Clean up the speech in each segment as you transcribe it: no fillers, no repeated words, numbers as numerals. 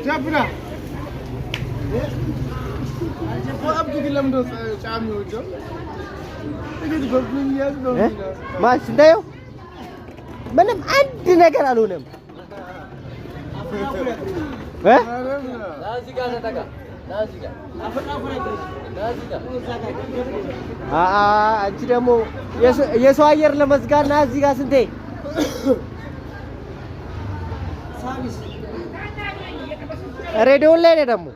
ጀብና አብዱ ግን ለምንድን ነው ጫማ የሚወደው? እንዴት በምን ያዝ ነው? ማን ስንታየው ምንም አንድ ነገር አልሆነም። አንቺ ደግሞ የሰው አየር ለመዝጋት ና እዚህ ጋር ስንቴ ሬዲዮን ላይ ነው ደግሞ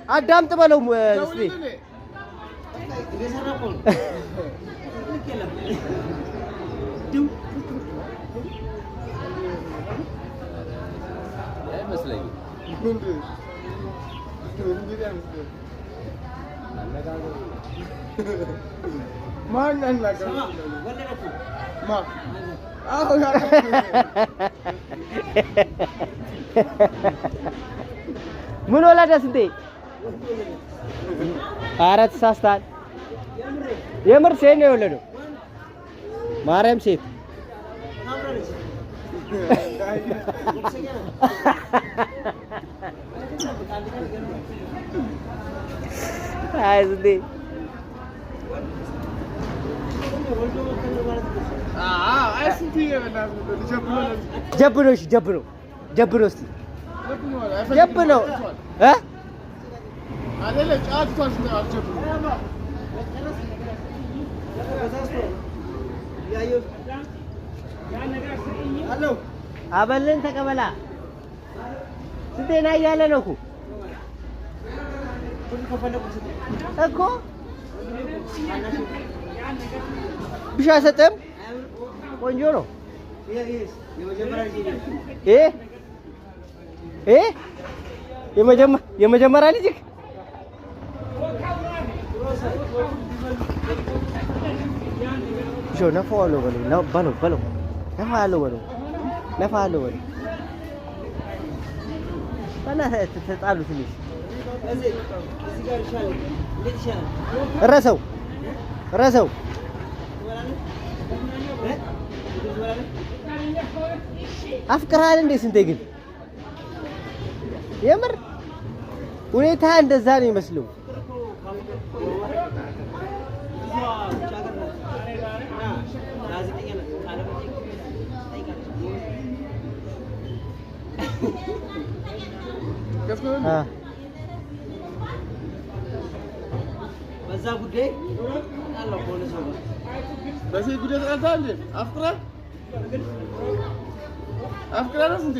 አዳምጥ በለው እስኪ። ምን ወለደ ስንቴ? ኧረ ተሳስተሃል። የምር ሴት ነው የወለደው። ማርያም ሴት። አይ ስንቴ ጀብኖ እሺ፣ ጀብኖ ጀብኖ እስኪ ጀብኖ እ አበልን ተቀበላ ስንቴ ና እያለ ነው እኮ እኮ ብሻ ሰጠም ቆንጆ ነው። ይሄ የመጀመሪያ ልጅህ ብሻው ነፋዋለሁ በለው በለው በለው ነፋዋለሁ በለው ነፋዋለሁ በለው። በእናትህ ተጣሉ ትንሽ ረሰው ረሰው አፍቅርሃል እንዴ? ስንቴ ግን የምር ሁኔታ እንደዛ ነው ይመስለው። በዛ ጉዳይ አለው ከሆነ ሰው ጋር በሴት ጉዳይ ተጣልተሃል እንዴ? አፍቅረህ አፍቅረህ ነው ስንቴ?